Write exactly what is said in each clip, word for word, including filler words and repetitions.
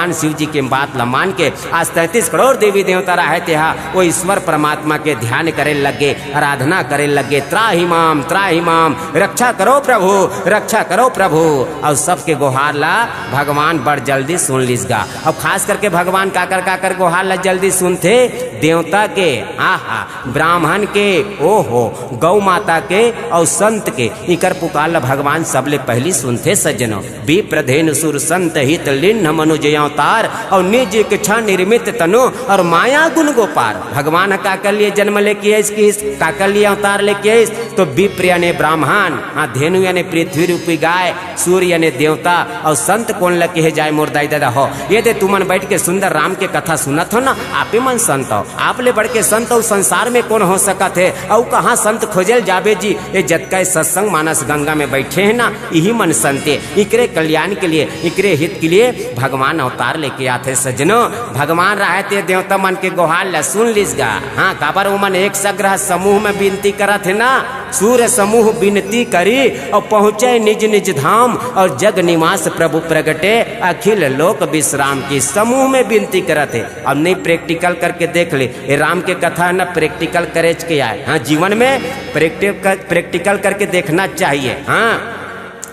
भगवान शिव जी के बात ला मान के आज तैंतीस करोड़ देवी देवता रहे तेहा वो ईश्वर परमात्मा के ध्यान करे लगे, आराधना करे लगे, त्राहि माम, त्राहि माम, रक्षा करो प्रभु, रक्षा करो प्रभु। और सबके गोहार ला भगवान बड़ जल्दी सुन लिस गा। और खास करके भगवान काकर काकर गोहार ला जल्दी सुनथे? देवता के, आहा, ब्राह्मण के, ओहो, गौ माता के और संत के, इकर पुकार ला भगवान सबले पहली सुनथे सज्जनों। विप्र धेनु सुर संत हित लिन्ह मनुज अवतार, और निज इच्छा निर्मित तनु और माया गुण गो पार। भगवान ह काकर लिए जन्म लेके आइस किहिस, काकर लिए अवतार लेके आइस? तो विप्र यानी ब्राह्मण, हाँ, धेनु यानी पृथ्वी रूपी गाय, सूर्य यानी देवता, और संत कोन ल कहे जाए मोर दाई ददा हो। ये दे तुमन बैठ के सुंदर राम के कथा सुनत हो ना, आपे मन संत हो। आप ले बढ़ के संत अउ संसार में कोन हो सकत हे? अउ कहाँ संत खोजे ल जाबे जी? ये जतका ये सत्संग मानस गंगा में बैठे हैं ना, इही मन संते। इकरे कल्याण के लिए, इकरे हित के लिए भगवान अवतार लेके आथे सज्जनों। भगवान रहे ते देवता मन के गोहार ला सुन लिस गा। हाँ, काबर ओमन एक सग्रह समूह में विनती करत हे ना, सूर समूह बिनती करी और पहुँचे निज निज धाम, और जग निवास प्रभु प्रगटे अखिल लोक विश्राम की। समूह में बिनती करत हे। अब नहीं, प्रैक्टिकल करके देख ले, ये राम के कथा है ना, प्रैक्टिकल करे के आए। हाँ, जीवन में प्रैक्टिकल, प्रैक्टिकल करके देखना चाहिए। हाँ,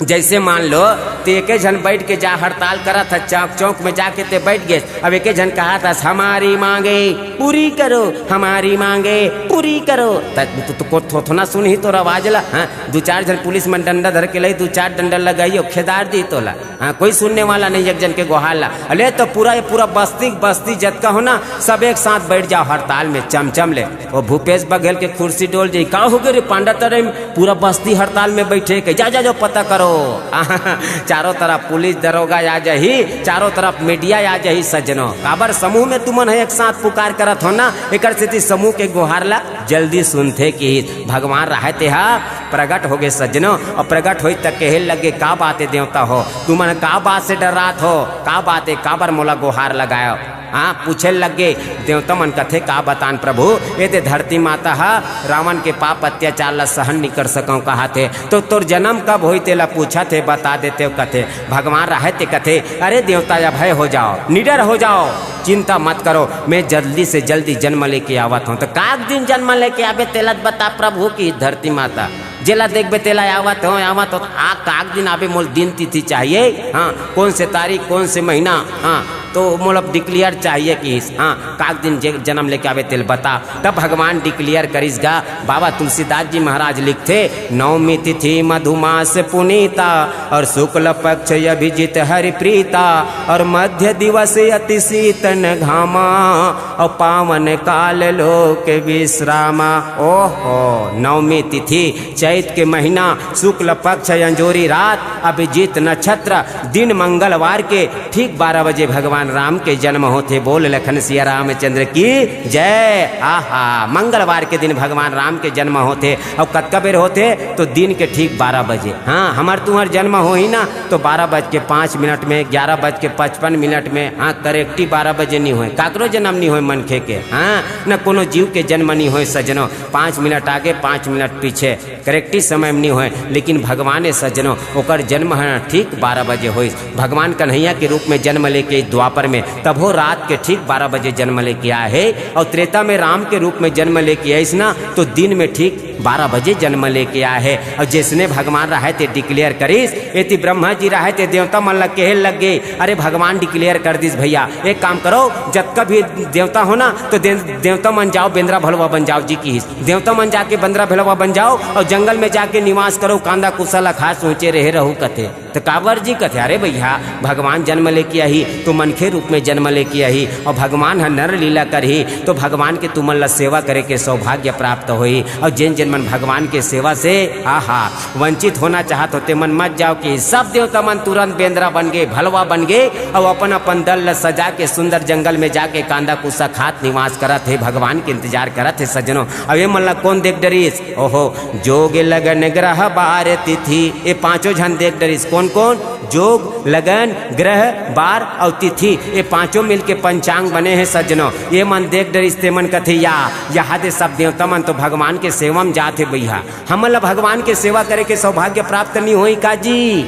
जैसे मान लो, तो एक झन बैठ के जा हड़ताल करत है, चौक चौक में जाके ते बैठ गए। अब एक झन कहा था, "हमारी मांगे पूरी करो, हमारी मांगे पूरी करो।" त तू तो को थोथना सुन ही तोर आवाज ला। हाँ, दू चार झन पुलिस मन डंडा धर के लई, दू चार डंडा लगाई और खेदार दी तोला। हाँ, कोई सुनने वाला नहीं एक जन के गोहार ला। अले तो पूरा, ये पूरा बस्ती, बस्ती जतका हो ना, सब एक साथ बैठ जाओ हड़ताल में, चमचम ले। वो भूपेश बघेल के कुर्सी डोल जाई। का हो गए रे पांडा तरे में? पूरा बस्ती हड़ताल में बैठे के। जा, जा, जाओ पता करो। चारों तरफ पुलिस दरोगा आ जाही, चारों तरफ मीडिया आ जाही सज्जनों। काबर समूह में तुमन है एक साथ पुकार करत हो ना, एकर सेती समूह के गोहार ला जल्दी सुनथे किहिस। भगवान रहे तेहा प्रगट हो गए सज्जनों, और प्रगट होई तक कहे लगे, "का बात है देवता हो, तुमन का बात से डर्रात हो? का बात है, काबर मोला गोहार लगायो?" हाँ, पूछे लगे देवता मन, कथे, "का बतान प्रभु, ये दे धरती माता हा रावण के पाप अत्याचार ला सहन नहीं कर सकव कहा थे, तो तोर जन्म कब होई तेला पूछा थे, बता देते हो।" कथे भगवान रहे ते कथे, "अरे देवता, अभय हो जाओ, निडर हो जाओ, चिंता मत करो, मैं जल्दी से जल्दी जन्म लेके आवत हूँ।" तो काक दिन जन्म लेके आबे तेला बता प्रभु की धरती माता, जेला देखबे तेला आवत हो, आवत हो। आ काक दिन आबे, मोल दिन तिथि चाहिए। हाँ, कौन से तारीख, कौन से महीना, हाँ, तो मोला डिक्लेयर चाहिए किहिस। हाँ, काक दिन जे जन्म लेके आबे तेल बता। तब भगवान डिक्लेयर करिस गा। बाबा तुलसीदास जी महाराज लिखथे, "नवमी तिथि मधुमास पुनीता, और शुक्ल पक्ष अभिजित हरि प्रीता, और मध्य दिवस अति शीतन घामा, और पावन काल लोक विश्रामा।" ओहो, नवमी तिथि, चैत के महीना, शुक्ल पक्ष, अंजोरी रात, अभिजीत नक्षत्र, दिन मंगलवार के ठीक बारह बजे भगवान राम के जन्म होथे। बोल लखन सिया रामचंद्र की जय। आहा, मंगलवार के दिन भगवान राम के जन्म होथे। और कतका बेर होथे? तो दिन के ठीक बारह बजे। हाँ, हमर तुहर जन्म होही ना, तो बारह बज के पाँच मिनट में, ग्यारह बज के पचपन मिनट में, हाँ, करेक्टी बारह बजे नहीं होए, काकरो जन्म नहीं होए मनखे के, हाँ, न कोनो जीव के जन्म नहीं होए सज्जनों। पाँच मिनट आगे, पाँच मिनट पीछे, करेक्टी समय में नहीं होए, लेकिन भगवान ए सज्जनों, ओकर जन्म है ठीक बारह बजे होइस। भगवान कन्हैया के रूप में जन्म लेके द्वापर में, तभो रात के ठीक बारह बजे जन्म लेके आए हे, और त्रेता में राम के रूप में जन्म लेके आइस ना, तो दिन में ठीक बारह बजे जन्म लेके आए हे। और जैसने भगवान रहे ते डिक्लेयर करिस, एती ब्रह्मा जी रहे ते देवता मन ला कहे लग गए, "अरे भगवान डिक्लेयर कर दिस भैया, एक काम करो, जतका भी देवता हो ना, तो दे-, देवता मन जाओ, बेंदरा भलवा बन जाओ जी" किहिस। देवता मन जाके बेंदरा भलवा बन जाओ और जंगल में जाके निवास करो, कांदा कुसला खा सोचे रहे रहू कथे। तो काबर जी कथे, "अरे भैया, भगवान जन्म लेके आही तो मनखे रूप में जन्म लेके आही, और भगवान ह नर लीला करही, तो भगवान के तुमन ला सेवा करे के सौभाग्य प्राप्त होही।" और जेन जेन मन भगवान के सेवा से, आहा, वंचित होना चाहत हो, ते मन मत जाओ कि सब देवता मन तुरंत बेंदरा बन गए, भलवा बन गए, और अपन अपन दल ला सजा के सुंदर जंगल में जाके कांदा कुसा खात निवास करत हे, भगवान के इंतजार करत हे सज्जनों। अब ये मन ला कौन देख डरिस? ओहो, जोग लगन ग्रह बार तिथि, ये पांचों झन देख डरिस। कौन कौन? जोग, लगन, ग्रह, बार और तिथि, ये पांचों मिलके पंचांग बने हैं सज्जनों। ये मन देख डरिस, ते मन कथे, "या, यहाँ दे सब देवता मन तो भगवान के सेवा में जात हे भैया, हमन ला भगवान के सेवा करे के सौभाग्य प्राप्त नहीं होई का जी?"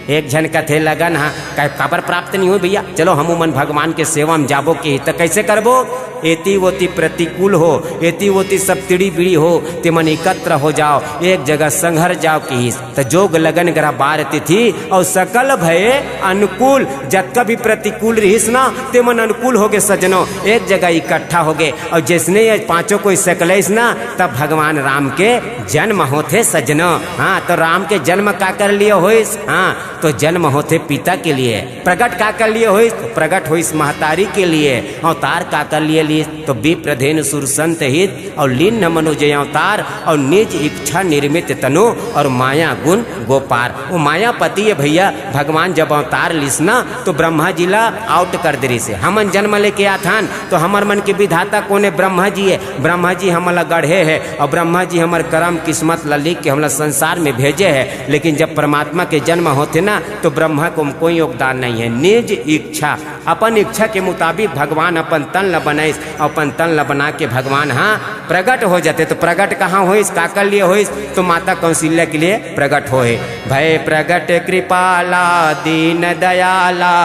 एक झन कथे लगन हा, का-, काबर प्राप्त नहीं हो भैया? चलो हम मन भगवान के सेवा में जाबो किहिस, त कैसे करबो? एती ओती प्रतिकूल हो, एती ओती सब तिड़ी बिड़ी हो, ते मन एकत्र हो जाओ, एक जगह संघर जाओ किहिस। त जोग लगन ग्रह बार तिथि और सकल भय अनुकूल, जतका भी प्रतिकूल रहिस ना, ते मन अनुकूल हो गे सज्जनो, एक जगह इकट्ठा हो गे। और जैसने ये पांचों कोई सकलइस ना, तब भगवान राम के जन्म होथे सज्जनो। हाँ, तो राम के जन्म काकर लिए होइस? हाँ, तो जन्म होथे पिता के लिए। प्रगट काकर लिए होइस? तो प्रगट होइस महतारी के लिए। अवतार काकर लिए लिस? तो विप्र धेनु सुर संत हित और लीन मनुज अवतार और निज इच्छा निर्मित तनु और माया गुण गोपार। वो मायापति है भैया, भगवान जब अवतार लिस ना तो ब्रह्मा जी ला आउट कर दे रिहिसे। हमन जन्म लेके आथन तो हमर मन के विधाता कोन है? ब्रह्मा जी है। ब्रह्मा जी हमन ला गढ़े है और ब्रह्मा जी हमर करम किस्मत ला लिख के हमला संसार में भेजे है। लेकिन जब परमात्मा के जन्म होथे ना तो ब्रह्मा को कोई योगदान नहीं है। निज इच्छा, अपन इच्छा के मुताबिक भगवान अपन तन ला बनाइस, अपन तन ला बना के भगवान हाँ प्रगट हो जाथे। तो प्रगट कहाँ होइस, काकर लिए होइस? तो माता कौशल्या के लिए प्रगट होए। भय प्रगट कृपाला दीन दयाला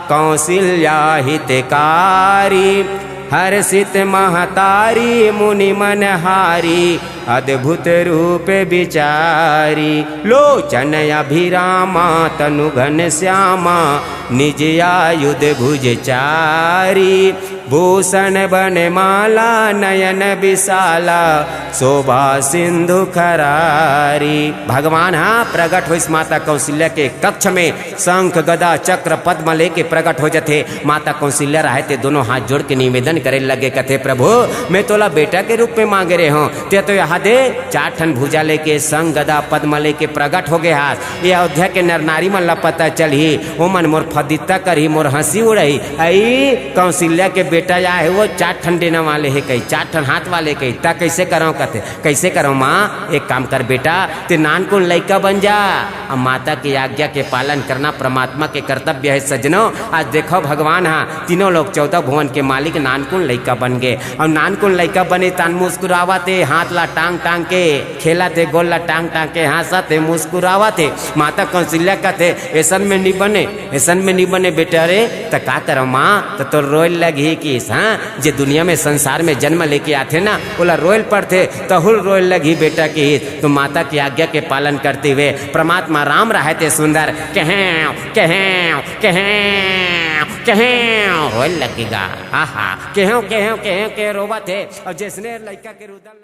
कौशल्या हितकारी, हर्षित महतारी मुनि मन हारी अद्भुत रूप विचारी। लोचन अभिरामा तनु घन श्यामा निज आयुध भुज चारी। भूषण बन माला नयन विशाला शोभा सिंधु खरारी। भगवान हाँ प्रगट होइस माता कौशल्या के कक्ष में, शंख गदा चक्र पद्म लेके प्रगट हो जथे। माता कौशल्या रहय ते दोनों हाथ जोड़ के निवेदन करे लगे, कथे, प्रभु, मैं तोला बेटा के रूप में मांगे रहे हूँ, ते तो यहाँ दे चार ठन भुजा लेके, शंख गदा पद्म लेके प्रगट हो गए हास। ये अयोध्या के नर नारी मन ला पता चलही, ओमन मोर फदित्ता करही, मोर हंसी उड़ही। अई कौशल्या के बेटा आए हे, वो चार ठन डेना वाले हे कही, चार ठन हाथ वाले कही, त कैसे करव कथे, कैसे करव माँ? एक काम कर बेटा, ते नानकुन लइका बन जा। अब माता की आज्ञा के पालन करना परमात्मा के कर्तव्य है सज्जनों। आज देखो भगवान हाँ तीनों लोग चौदह भुवन के मालिक नानकुन लइका बन गए। और नानकुन लइका बने तान मुस्कुरावत हे, हाथ ला टांग टांग के खेलत हे, गोल ला टांग टांग के हंसत हे, मुस्कुरावत हे। माता कौशल्या कथे, ऐसन में नहीं बने, ऐसन में नहीं बने बेटा रे। त का करव माँ, त तोर रोए लगही किस, हाँ? जे दुनिया में संसार में जन्म लेके आथे ना, ओला रोएल पड़थे, तहुल रोएल लगही बेटा किस। तो माता की आज्ञा के पालन करते हुए परमात्मा राम रहय ते सुंदर कहें, कहें, कहें, कहें रोएल लगेगा। आहा, कहें, कहें, कहें के रोवत हे। और जैसने लइका के रुदन